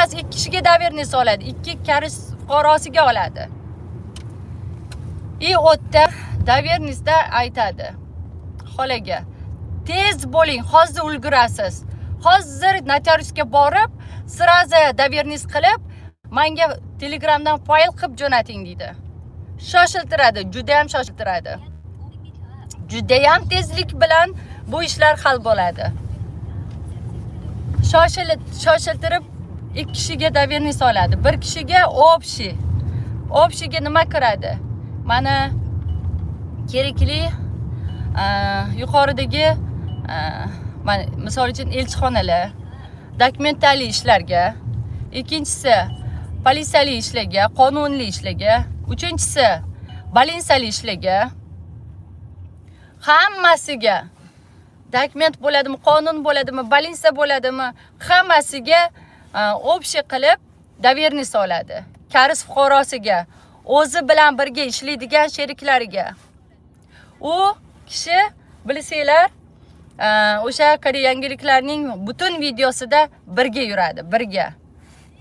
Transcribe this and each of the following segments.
emas, ikki kishiga доверенность oladi, ikki koreys fuqarosiga oladi. И u yerda доверенность da aytadi xolaga: "Tez bo'ling, hozir ulgurasiz, hozir notariusga borib, сразу доверенность qilib, manga Telegramdan fayl qilib jo'nating", deydi. Shoshiltiradi, judayam shoshiltiradi, judayam tezlik bilan bu ishlar hal bo'ladi. Shoshiltirib ikki kishiga доверенность oladi. Bir kishiga общий. Общий ga nima kiradi? Mana kerakli yuqoridagi mana misol uchun elchixonalar, dokumentali ishlarga, ikkinchisi politsiyali ishlarga, qonunli ishlarga, uchinchisi больница li ishlarga, hammasiga, dokument bo'ladimi, qonun bo'ladimi, больница bo'ladimi, hammasiga общий qilib доверенность oladi koreys fuqarosiga, o'zi bilan birga ishlaydigan sheriklariga. U kishi, bilsanglar, o'sha Koreya yangiliklarning butun videosida birga yuradi, birga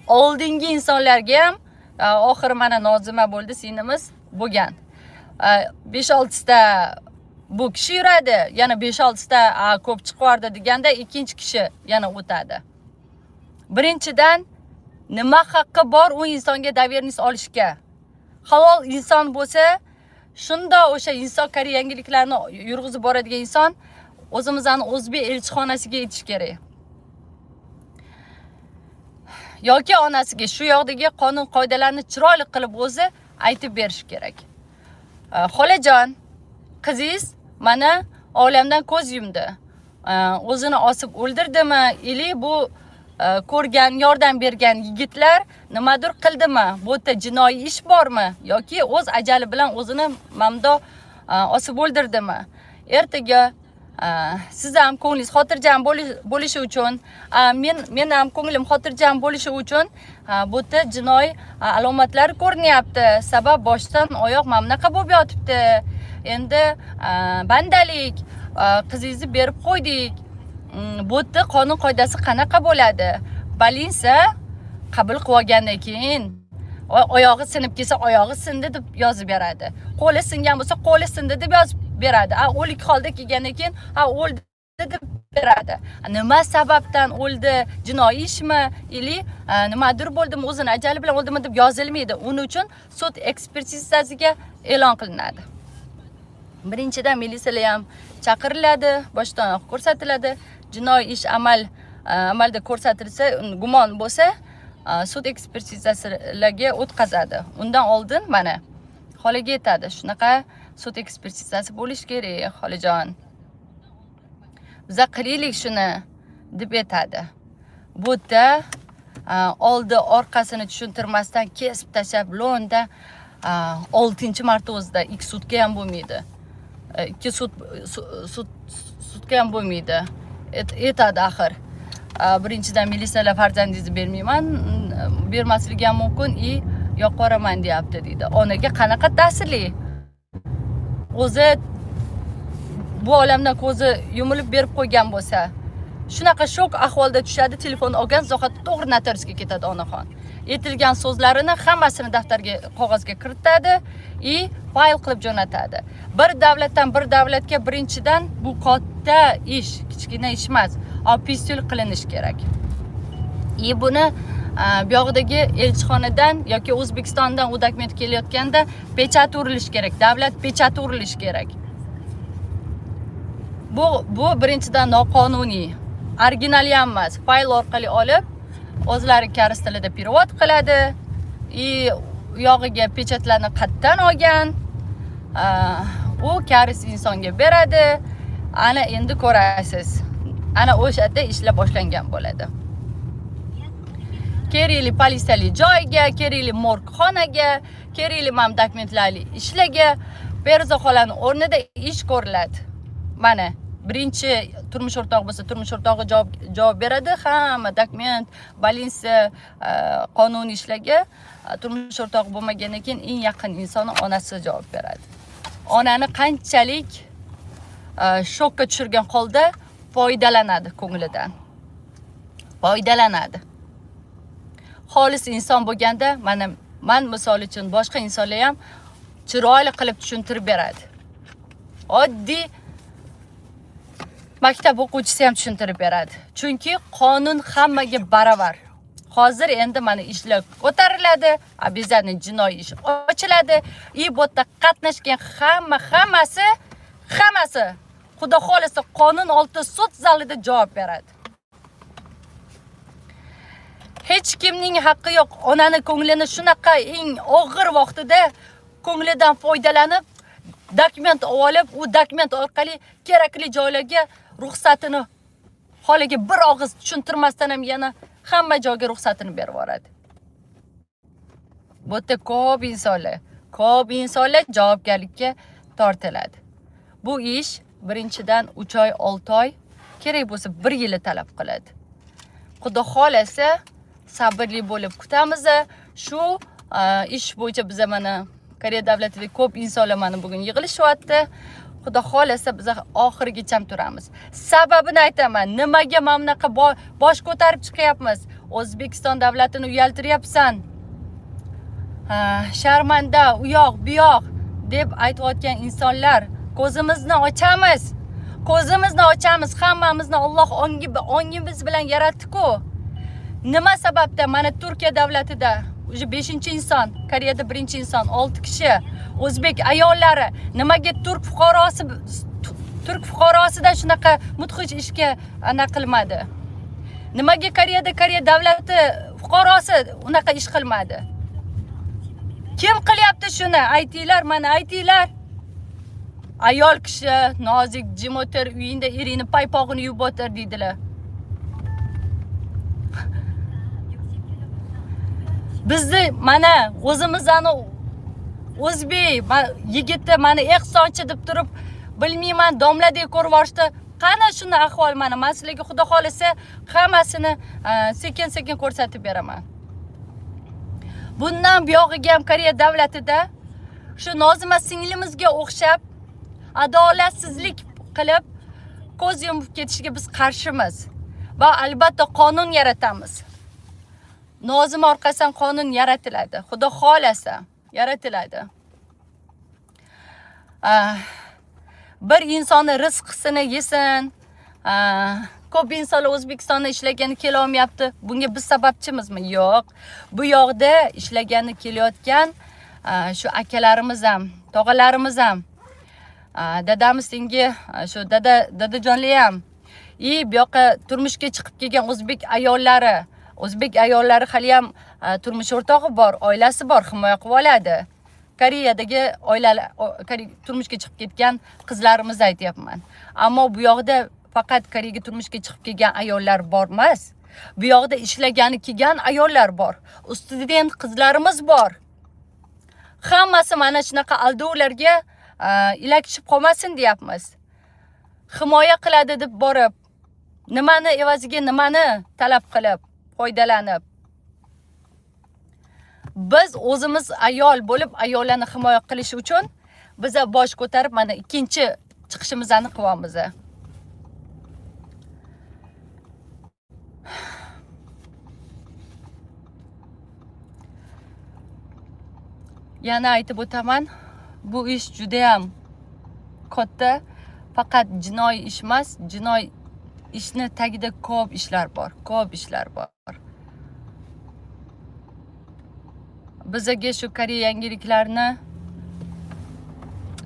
oldingi insonlarga ham. Oxiri mana Nozima bo'ldi, singlimiz bo'lgan. Besh oltita bu kishi yuradi, yana besh oltita ko'p chiqib yubordi deganda ikkinchi kishi yana o'tadi. Birinchidan, nima haqqi bor u insonga доверенность olishga? Halol inson bo'lsa, shundoq o'sha inson, Koreya yangiliklarni yurg'izib boradigan inson o'zimizni o'zbek elchixonasiga aytish kerak yoki onasiga shu yoqdagi qonun qoidalarni chiroyli qilib o'zi aytib berish kerak. Xolajon, qizingiz mana olamdan ko'z yumdi. O'zini osib o'ldirdimi или bu ko'rgan, yordam bergan yigitlar nimadir qildimi? Bu yerda jinoiy ish bormi yoki o'z ajali bilan o'zini mamdo osib o'ldirdimi? Ertaga siz ham ko'nglingiz xotirjam bo'lishi uchun, men ham ko'nglim xotirjam bo'lishi uchun, bu yerda jinoiy alomatlar ko'rinyapti, sabab boshdan oyoq mana bunaqa bo'lib yotibdi. Endi bandalik, qizingizni berib qo'ydik. Bu yerda qonun qoidasi qanaqa bo'ladi? Больница qabul qilib olgandan keyin oyog'i sinib kelsa, oyog'i sindi deb yozib beradi, qo'li singan bo'lsa, qo'li sindi deb yozib beradi. A o'lik holda kelgandan keyin, ha, o'ldi deb beradi. Nima sababdan o'ldi, jinoiy ishmi или nimadir bo'ldimi, o'zini ajali bilan o'ldimi deb yozilmaydi. Uning uchun sud ekspertizasiga e'lon qilinadi. Birinchidan, militsiyalar ham chaqiriladi, boshdan oyoq ko'rsatiladi. Jinoiy ish amalda ko'rsatilsa, gumon bo'lsa, sud ekspertizasiga o'tkazadi. Undan oldin mana xolaga aytadi: "Shunaqa sud ekspertizasi bo'lishi kerak, xolajon, biza qilaylik shuni", deb aytadi. Bu yerda oldi orqasini tushuntirmasdan kesib tashlab, lo'nda oltinchi marta o'zida ikki sutka ham bo'lmaydi. Ikki sud sudga ham bo'lmaydi. Aytadi axir. Birinchidan, militsiyalar farzandingizni bermayman, bermasligi ham mumkin и yoqib yuboraman deyapti, deydi. Onaga qanaqa ta'sirli? O'zi bu olamdan ko'zi yumilib berib qo'ygan bo'lsa, shunaqa shok ahvolda tushadi. Telefon olgan zahoti to'g'ri notariusga ketadi onaxon. Aytilgan so'zlarini hammasini daftarga, qog'ozga kiritadi и fayl qilib jo'natadi bir davlatdan bir davlatga. Birinchidan, bu katta ish, kichkina ish emas, apostil qilinishi kerak. И buni buyog'idagi elchixonadan yoki O'zbekistondan u dokument kelayotganda pechat urilishi kerak, davlat pechati urilishi kerak. Bu birinchidan noqonuniy, originali ham emas, fayl orqali olib, o'zlari koreys tilida перевод qiladi и u yog'iga pechatlarni qayerdan olgan, u koreys insonga beradi. Ana endi ko'rasiz, ana o'sha yerda ishlar boshlangan bo'ladi. Kerakli politsiyali joyga, kerakli morgxonaga, kerakli mana dokumentlarli ishlarga Perza xolani o'rnida ish ko'riladi. Mana birinchi turmush o'rtog'i bo'lsa, turmush o'rtog'i javob beradi hamma dokument, больница, qonuniy ishlarga. Turmush o'rtog'i bo'lmagandan keyin eng yaqin insoni, onasi javob beradi. Onani qanchalik shokka tushirgan holda foydalanadi, ko'nglidan foydalanadi. Xolis inson bo'lganda, mana man misol uchun boshqa insonlar ham chiroyli qilib tushuntirib beradi. Oddiy maktab o'quvchisi ham tushuntirib beradi. Chunki qonun hammaga baravar. Hozir endi mana ishlar ko'tariladi, обязательно jinoiy ish ochiladi. И bu yerda qatnashgan hammasi hammasi Xudo xolisa qonun oldida sud zalida javob beradi. Hech kimning haqqi yo'q onani ko'nglini shunaqa eng og'ir vaqtida ko'nglidan foydalanib dokument olib, u dokument orqali kerakli joylarga ruxsatini xolaga bir og'iz tushuntirmasdan ham yana hamma joyga ruxsatini berib yuboradi. Bu yerda ko'p insonlar javobgarlikka tortiladi. Bu ish birinchidan 3 oy, 6 oy, kerak bo'lsa 1 yili talab qiladi. Xudo xolasa sabrli bo'lib kutamiz. Shu ish bo'yicha biza mana Koreya davlatida ko'p insonlar mana bugun yig'ilishyapti. Xudo xolasa biz oxirigacha turamiz. Sababini aytaman. Nimaga mana bunaqa bosh ko'tarib chiqyapmiz? O'zbekiston davlatini uyaltiryapsan. Ha, sharmanda, u yoq, bu yoq deb aytayotgan insonlar, ko'zimizni ochamiz. Ko'zimizni ochamiz. Hammamizni Alloh ongimiz bilan yaratdi-ku. Nima sababdan mana Turkiya davlatida уже 5-inson, Koreyada 1-inson, 6 kishi o'zbek ayollari nimaga turk fuqarosidan shunaqa mudhish ishga ana qilmadi? Nimaga Koreyada Koreya davlati fuqarosi unaqa ish qilmadi? Kim qilyapti shuni? Aytinglar, mana aytinglar. Ayol kishi nozik, jim o'tir, uyingda eringni paypog'ini yuvib o'tir deydilar. Bizni mana o'zimizni o'zbek yigiti mana ehsonchi deb turib, bilmayman, domladek ko'rib yuborishdi. Qani shuni ahvol mana men sizlarga Xudo xolisa hammasini sekin-sekin ko'rsatib beraman. Bundan buyog'iga ham Koreya davlatida shu Nozima singlimizga o'xshab adolatsizlik qilib ko'z yumib ketishiga biz qarshimiz va albatta qonun yaratamiz. Nozima orqasidan qonun yaratiladi. Xudo xolasa yaratiladi. Bir insonni rizqisini yesin. Ko'p insonlar O'zbekistonda ishlagani kela olmayapti. Bunga biz sababchimizmi? Yo'q. Bu yoqda ishlagani kelayotgan shu akalarimiz ham, tog'alarimiz ham, dadamiz senga shu dadajonlar ham, bu yoqqa turmushga chiqib kelgan o'zbek ayollari, o'zbek ayollari hali ham turmush o'rtog'i bor, oilasi bor, himoya qilib oladi. Koreyadagi oilalar, turmushga chiqib ketgan qizlarimizni aytyapman. Ammo bu yoqda faqat Koreyaga turmushga chiqib kelgan ayollar bor emas. Bu yoqda ishlagani kelgan ayollar bor. Student qizlarimiz bor. Hammasi mana shunaqa aldovlarga ilakishib qolmasin deyapmiz. Himoya qiladi deb borib, nimani evaziga nimani talab qilib, foydalanib. Biz o'zimiz ayol bo'lib ayollarni himoya qilish uchun biza bosh ko'tarib mana ikkinchi chiqishimizni qilyapmiz. Yana aytib o'taman, bu ish juda ham katta, faqat jinoiy ish emas, jinoiy ishni tagida ko'p ishlar bor, ko'p ishlar bor. Bizaga shu Koreya yangiliklarni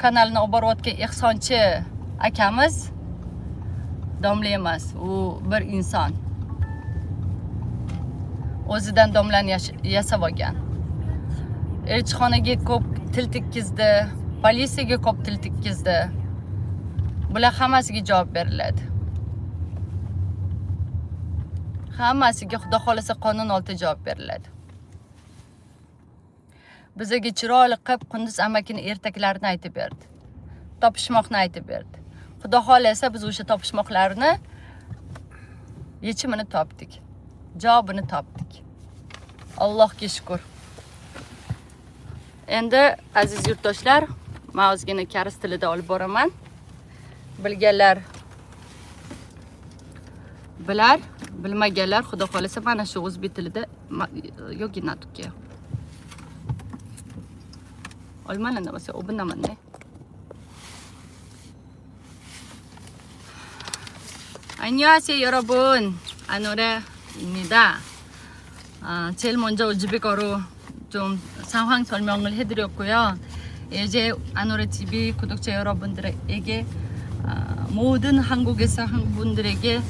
kanalini olib borayotgan Ehsonchi akamiz domla emas, u bir inson. O'zidan domlani yasab olgan. Elchixonaga ko'p til tekkizdi, politsiyaga ko'p til tekkizdi. Bular hammasiga javob beriladi. Hammasiga Xudo xolasa qonun oldida javob beriladi. Bizaga chiroyli qilib Qunduz amakini ertaklarini aytib berdi. Topishmoqni aytib berdi. Xudo xolasa biz o'sha topishmoqlarni yechimini topdik. Javobini topdik. Allohga shukr. Endi aziz yurtdoshlar, men ozgina koreys tilida olib boraman. Bilganlar Bilar, bilmaganlar xudo xohlasa mana shu o'zbek tilida 여기 놔둘게요. 얼마나 남았어요? 5분 남았네. 안녕하세요 여러분, 아노라입니다. 제일 먼저 우즈베커로 좀 상황 설명을 해드렸고요. 이제 아노라 TV 구독자 여러분들에게 모든 한국에서 한국 분들에게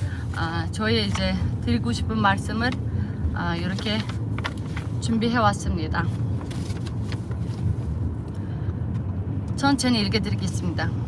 저의 이제 드리고 싶은 말씀을 이렇게 준비해 왔습니다. 천천히 읽어드리겠습니다.